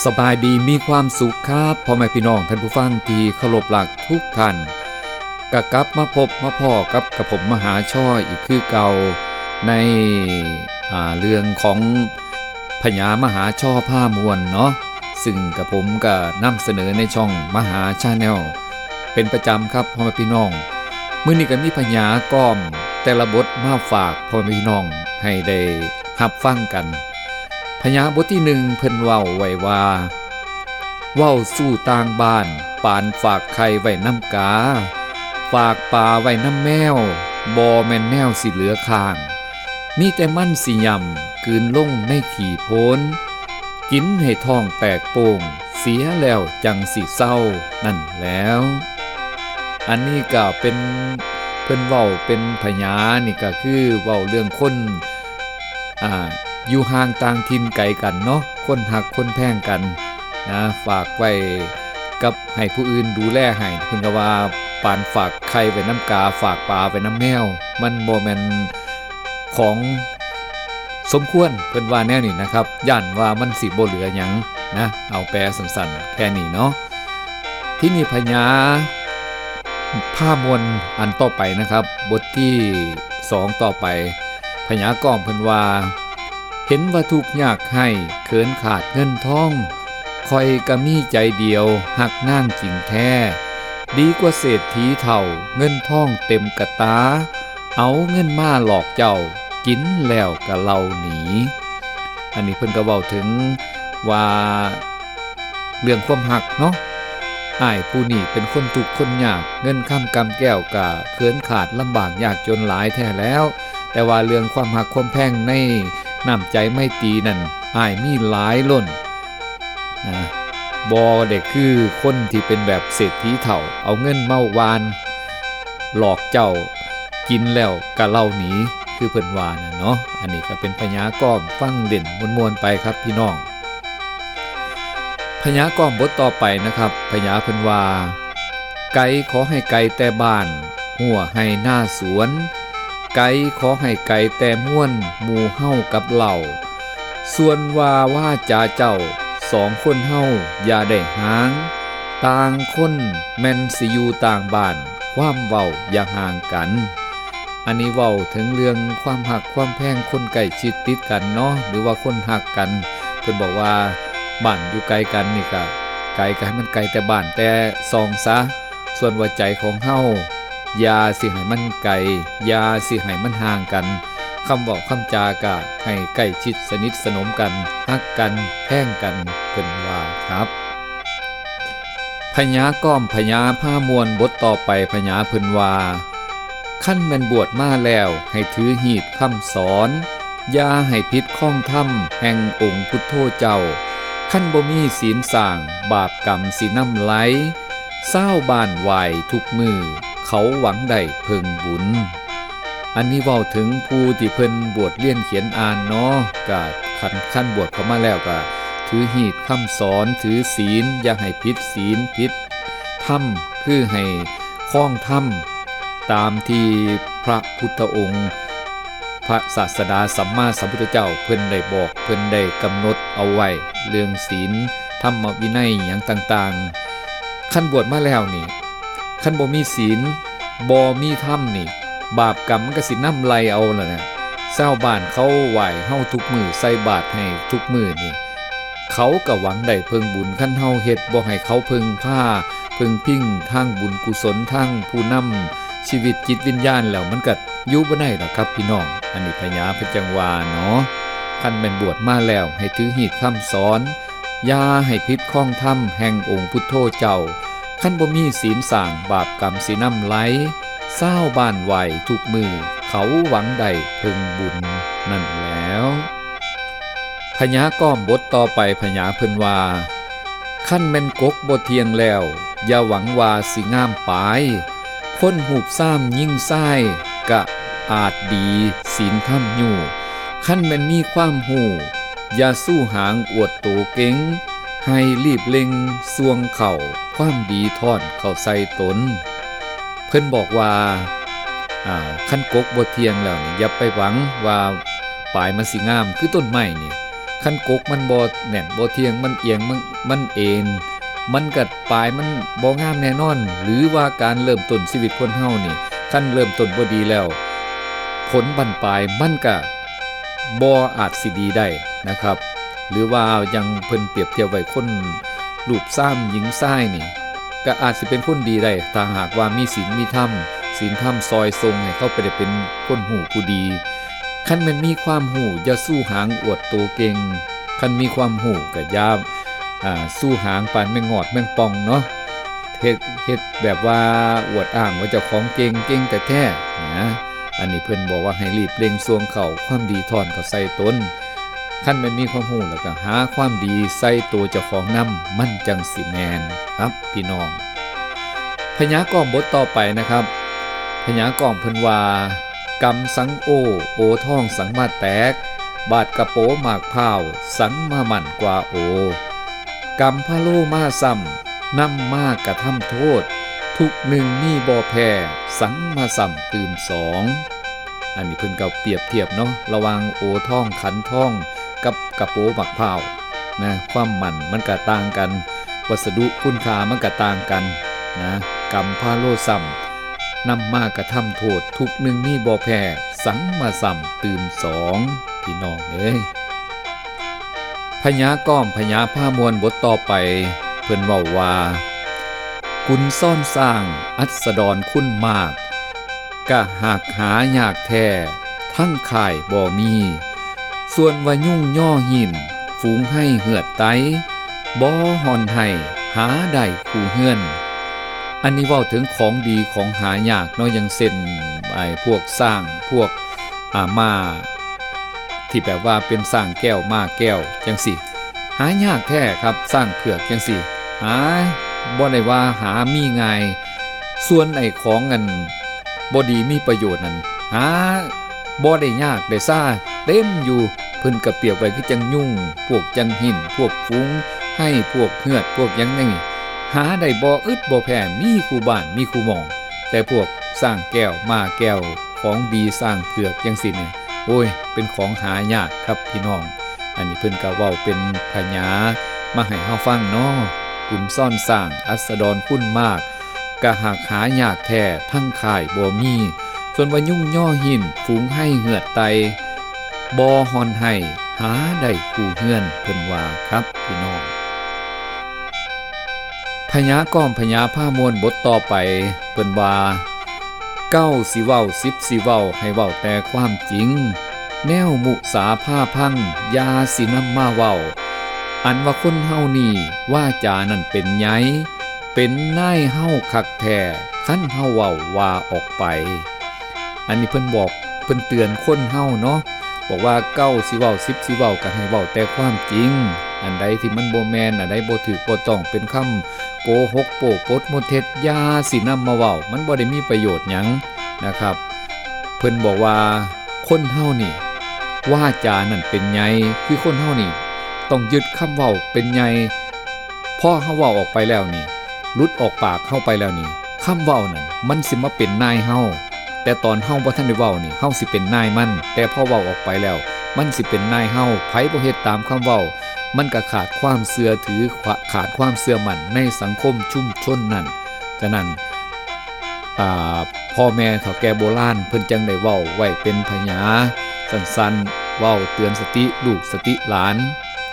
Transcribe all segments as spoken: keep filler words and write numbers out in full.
สบายดีมีความสุขครับ พ่อแม่พี่น้องท่านผู้ฟังที่เคารพรักทุกท่าน ก็กลับมาพบมาพ้อกับกระผมมหาช่ออีกคือเก่า ในอ่าเรื่องของพญามหาช่อผ้ามวลเนาะ ซึ่งกระผมก็นำเสนอในช่องมหาชาแนลเป็นประจำครับ พ่อแม่พี่น้อง มื้อนี้ก็มีพญากอมแต่ละบทมาฝากพ่อแม่พี่น้องให้ได้รับฟังกัน พญาบทที่หนึ่งเพิ่นเว้าไว้ว่า เว้าสู่ต่างบ้าน ปานฝากไข่ไว้นำกา ฝากปลาไว้นำแมว บ่แม่นแนวสิเหลือค้าง มีแต่มันสิย่ำกลืนลงในขี้โพน กินให้ท้องแตกโป่ง เสียแล้วจังสิเซานั่นแหล้ว อันนี้ก็เป็น เพิ่นเว้าเป็นพญานี่ก็คือเว้าเรื่องคน อ่า อยู่ห่างต่างถิ่นไกลกันเนาะ คนฮักคนแพงกันนะ ฝากไว้กับให้ผู้อื่นดูแลให้ เพิ่นก็ว่าปานฝากไข่ไว้นำกา ฝากปลาไว้นำแมว มันบ่แม่นของสมควร เพิ่นว่าแนวนี้นะครับ ย้านว่ามันสิบ่เหลือหยังนะ เอาแปลสั้นๆแค่นี้เนาะ ทีนี้พญาผ้ามวลอันต่อไปนะครับ บทที่สองต่อไป พญากอมเพิ่นว่า เห็นว่าทุกข์ยากไร้เขินขาดเงินทอง ข้อยก็มีใจเดียวฮักนางจริงแท้ ดีกว่าเศรษฐีเฒ่าเงินทองเต็มกะตา เอาเงินมาหลอกเจ้ากินแล้วก็เล่าหนี อันนี้เพิ่นก็เว้าถึงว่าเรื่องความฮักเนาะ อ้ายผู้นี้เป็นคนทุกข์คนยาก เงินคำกำแก้วก็เขินขาดลำบากยากจนหลายแท้แล้ว แต่ว่าเรื่องความฮักความแพงในน้ำใจไมตรีนั่น อ้ายมีหลายล้นนะ บ่ได้คือคนที่เป็นแบบเศรษฐีเฒ่า เอาเงินมาหว่าน หลอกเจ้ากินแล้วก็เล่าหนี คือเพิ่นว่าน่ะเนาะ อันนี้ก็เป็นพญากอมฟังเล่นม่วนๆไปครับพี่น้อง พญากอมบทต่อไปนะครับ พญาเพิ่นว่า ไกลขอให้ไกลแต่บ้าน หัวไฮ่นาสวน ไกลขอให้ไกลแต่มวลหมู่เฮากับเหล่า ส่วนว่าวาจาเจ้าสองคนเฮาอย่าได้ห่าง ต่างคนแม่นสิอยู่ต่างบ้าน ความเว้าอย่าห่างกัน อันนี้เว้าถึงเรื่องความฮักความแพงคนใกล้ชิดติดกันเนาะ หรือว่าคนฮักกัน เพิ่นบอกว่าบ้านอยู่ไกลกันนี่ก็ไกลก็ให้มันไกลแต่บ้านแต่ซองซะ ส่วนว่าใจของเฮาอย่าสิให้มันไกล อย่าสิให้มันห่างกัน คำเว้าคำจากะให้ใกล้ชิดสนิทสนมกัน ฮักกัน แพงกัน เพิ่นว่าครับ พญากอมพญาผ้ามวลบทต่อไปพญาเพิ่นว่า คันแม่นบวชมาแล้วให้ถือฮีตคำสอน อย่าให้ผิดข้องธรรมแห่งองค์พุทโธเจ้า คันบ่มีศีลสร้างบาปกรรมสินำไหล ซาวบ้านไหว้ทุกมื้อ เขาหวังได้เพิ่งบุญ อันนี้เว้าถึงผู้ที่เพิ่นบวชเรียนเขียนอ่านเนาะ กะคัน คันบวชเข้ามาแล้วกะถือฮีตคำสอน ถือศีล อย่าให้ผิดศีลผิดธรรม คือให้ครองธรรมตามที่พระพุทธองค์ พระศาสดาสัมมาสัมพุทธเจ้าเพิ่นได้บอก เพิ่นได้กำหนดเอาไว้ เรื่องศีล ธรรมวินัยหยังต่างๆ คันบวชมาแล้วนี่ คันบ่มีศีล บ่มีธรรมนี่ บาปกรรมมันก็สินำไล่เอาล่ะนะ ซาวบ้านเขาไหว้เฮาทุกมื้อ ใส่บาตรให้ทุกมื้อนี่ เขาก็หวังได้เพิ่งบุญ คันเฮาเฮ็ดบ่ให้เขาเพิ่งพา เพิ่งพิงทางบุญกุศล ทางผู้นำชีวิตจิตวิญญาณแล้ว มันก็อยู่บ่ได้ดอกครับพี่น้อง อันนี้พญาเพิ่นจั่งว่าเนาะ คันแม่นบวชมาแล้วให้ถือฮีตคำสอน อย่าให้ผิดข้องธรรมแห่งองค์พุทโธเจ้า คันบ่มีศีลสร้างบาปกรรมสินำไหล ซาวบ้านไหว้ทุกมื้อ เขาหวังได้เพิ่งบุญนั่นแหล้ว พญากอมบทต่อไปพญาเพิ่นว่า คันแม่นกกบ่เที่ยงแล้ว อย่าหวังว่าสิงามปาย คนฮูบซามยิงซายกะอาจดีศีลธรรมอยู่ คันแม่นมีความฮู้ อย่าสู้หางอวดโตเก่ง ให้รีบเร่งส่วงเข้าความดีท่อนเข้าใส่ตน เพิ่นบอกว่า อ่า คันกกบ่เที่ยงแล้วนี่ อย่าไปหวังว่าปลายมันสิงามคือต้นไม้นี่ คันกกมันบ่แน่นบ่เที่ยง มันเอียง มัน มันเอน มันก็ปลายมันบ่งามแน่นอน หรือว่าการเริ่มต้นชีวิตคนเฮานี่ คันเริ่มต้นบ่ดีแล้ว ผลบั้นปลายมันก็บ่อาจสิดีได้นะครับ หรือว่าอย่างเพิ่นเปรียบเทียบไว้คนรูปซามหญิงซายนี่ ก็อาจสิเป็นคนดีได้ ถ้าหากว่ามีศีลมีธรรม ศีลธรรมซอยส่งให้เขาไปได้เป็นคนฮู้ผู้ดี คันแม่นมีความฮู้ อย่าซูหางอวดโตเก่ง คันมีความฮู้ก็อย่า อ่า ซูหางปานแมงงอดแมงป่องเนาะ เฮ็ด เฮ็ดแบบว่าอวดอ้างว่าเจ้าของเก่ง เก่งแท้ๆ นะ อันนี้เพิ่นบอกว่าให้รีบเร่งส่วงเข้าความดีท่อนเข้าใส่ตน คันแม่นมีความฮู้แล้วก็หาความดีใส่ตัวเจ้าของนำ มันจั่งสิแม่นครับพี่น้อง พญากอมบทต่อไปนะครับ พญากอมเพิ่นว่า กำสังโอ โอทองสังมาแตก บาดกะโปหมากพร้าว สังมาหมั่นกว่าโอ กำพะโลมาซ้ำ นำมากระทำโทษ ทุกข์หนึ่งมีบ่แพ้ สังมาซ้ำตื่มสอง อันนี้เพิ่นก็เปรียบเทียบเนาะ ระหว่างโอทองขันทองกับกะโปหมากพร้าวนะ ความหมั่นมันก็ต่างกัน วัสดุคุณค่ามันก็ต่างกันนะ กำพะโลซ้ำ นำมากระทำโทษ ทุกข์หนึ่งมีบ่แพ้ สังมาซ้ำตื่มสอง พี่น้องเอ้ย พญากอมพญาพามวลบทต่อไป เพิ่นเว้าว่า กุนซ่อนสร้างอัสดรคุณมาก กะหากหายากแท้ ทั้งค่ายบ่มี ส่วนว่ายุงย่อหิน ฝูงไห้เหือดไต บ่ห่อนไห้หาได้คู่เฮือน อันนี้เว้าถึงของดีของหายากเนาะ อย่างเช่น ไอ้พวกช้าง พวก อ่า ม้า ที่แบบว่าเป็นช้างแก้ว ม้าแก้ว จั่งซี้ หายากแท้ครับ ช้างเผือกจั่งซี้ หา บ่ได้ว่าหามีง่าย ส่วนไอ้ของอันบ่ดีมีประโยชน์นั่น หาบ่ได้ยากได้ซ่า เต็มอยู่ เพิ่นก็เปรียบไว้คือจั่งยุง พวกจั่งหิน พวกฝูงไห้ พวกเหือด พวกหยังนี่ หาได้บ่อึดบ่แพ้ มีคู่บ้าน มีคู่หม่อง แต่พวกช้างแก้ว ม้าแก้ว ของดีช้างเผือกจั่งซี้นี่ โอ้ย เป็นของหายากครับพี่น้อง อันนี้เพิ่นก็เว้าเป็นพญามาให้เฮาฟังเนาะ กุนซ่อนสร้างอัสดรคุณมาก กะหากหายากแท้ ทั้งค่ายบ่มี ส่วนว่ายุงย่อหิน ฝูงไห้เหือดไต บ่ห่อนไห้หาได้คู่เฮือน เพิ่นว่าครับพี่น้อง พญากอมพญาพามวลบทต่อไป เพิ่นว่า เก้าสิเว้า สิบสิเว้า ให้เว้าแต่ความจริง แนวมุสาพาพัง อย่าสินำมาเว้า อันว่าคนเฮานี่ วาจานั่นเป็นใหญ่ เป็นนายเฮาคักแท้ คันเฮาเว้าว่าออกไป อันนี้เพิ่นบอก เพิ่นเตือนคนเฮาเนาะ บอกว่า เก้าสิเว้า สิบสิเว้า ก็ให้เว้าแต่ความจริง อันใดที่มันบ่แม่น อันใดบ่ถูกบ่ต้อง เป็นคำโกหก โป้ปดมดเท็จ อย่าสินำมาเว้า มันบ่ได้มีประโยชน์หยังนะครับ เพิ่นบอกว่า คนเฮานี่ วาจานั่นเป็นใหญ่ คือคนเฮานี่ ต้องยึดคำเว้าเป็นใหญ่ พอเฮาเว้าออกไปแล้วนี่ หลุดออกปากเฮาไปแล้วนี่ คำเว้านั่น มันสิมาเป็นนายเฮา แต่ตอนเฮาบ่ทันได้เว้านี่ เฮาสิเป็นนายมัน แต่พอเว้าออกไปแล้ว มันสิเป็นนายเฮา ไผบ่เฮ็ดตามคำเว้า มันก็ขาดความเชื่อถือ ขาดความเชื่อมั่นในสังคมชุมชนนั้น ฉะนั้น อ่า พ่อแม่เฒ่าแก่โบราณเพิ่นจั่งได้เว้าไว้เป็นพญา สั้นๆ เว้าเตือนสติลูกสติหลาน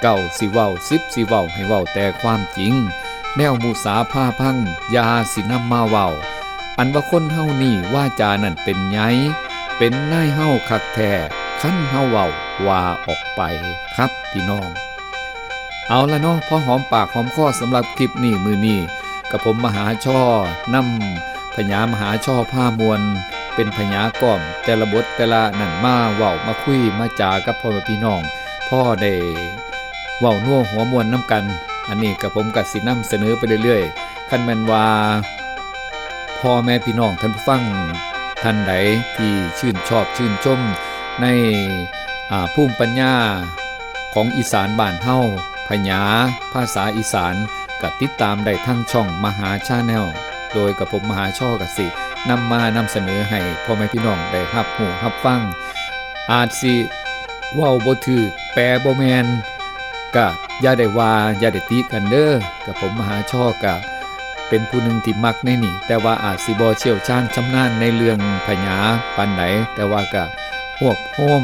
เก้าสิเว้า สิบสิเว้า ให้เว้าแต่ความจริง แนวมุสาพาพัง อย่าสินำมาเว้า อันว่าคนเฮานี่ วาจานั่นเป็นใหญ่ เป็นนายเฮาคักแท้ คันเฮาเว้าว่าออกไปครับพี่น้อง เอาละเนาะ พอหอมปากหอมคอสำหรับคลิปนี้มื้อนี้ กับผมมหาช่อนำพญามหาช่อพามวล เป็นพญากอม แต่ละบทแต่ละนั่นมาเว้ามาคุยมาจากับพ่อแม่พี่น้อง พ่อได้เว้านัวหัวม่วนนำกัน อันนี้กับผมก็สินำเสนอไปเรื่อยๆ คันแม่นว่า พ่อแม่พี่น้องท่านผู้ฟังท่านใดที่ชื่นชอบชื่นชมใน อ่า ภูมิปัญญาของอีสานบ้านเฮา พญาภาษาอีสาน ก็ติดตามได้ทางช่องมหาชาแนล โดยกับผมมหาช่อก็สินำมานำเสนอให้พ่อแม่พี่น้องได้รับรู้รับฟัง อาจสิเว้าบ่ถูก แปลบ่แม่น ก็อย่าได้ว่าอย่าได้ติกันเด้อ กับผมมหาชอกะเป็นผู้หนึ่งที่มักในนี่ แต่ว่าอาจสิบ่เชี่ยวชาญชำนาญในเรื่องพญาปานใด แต่ว่าก็รวบรวม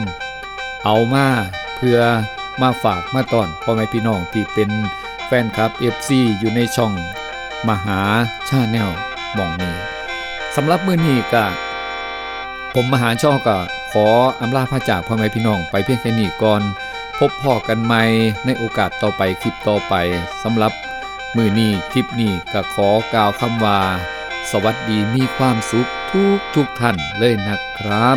เอามาเพื่อมาฝากมาต้อนพ่อแม่พี่น้องที่เป็นแฟนคลับ เอฟซี อยู่ในช่องมหาชาแนลหม่องนี้ สำหรับมื้อนี้ก็ ผมมหาชอก็ขออำลาพระจากพ่อแม่พี่น้องไปเพียงแค่นี้ก่อน พบพ้อกันใหม่ในโอกาสต่อไปคลิปต่อไป สำหรับมื้อนี้คลิปนี้ก็ขอกล่าวคำว่า สวัสดีมีความสุขทุกทุกท่านเลยนะครับ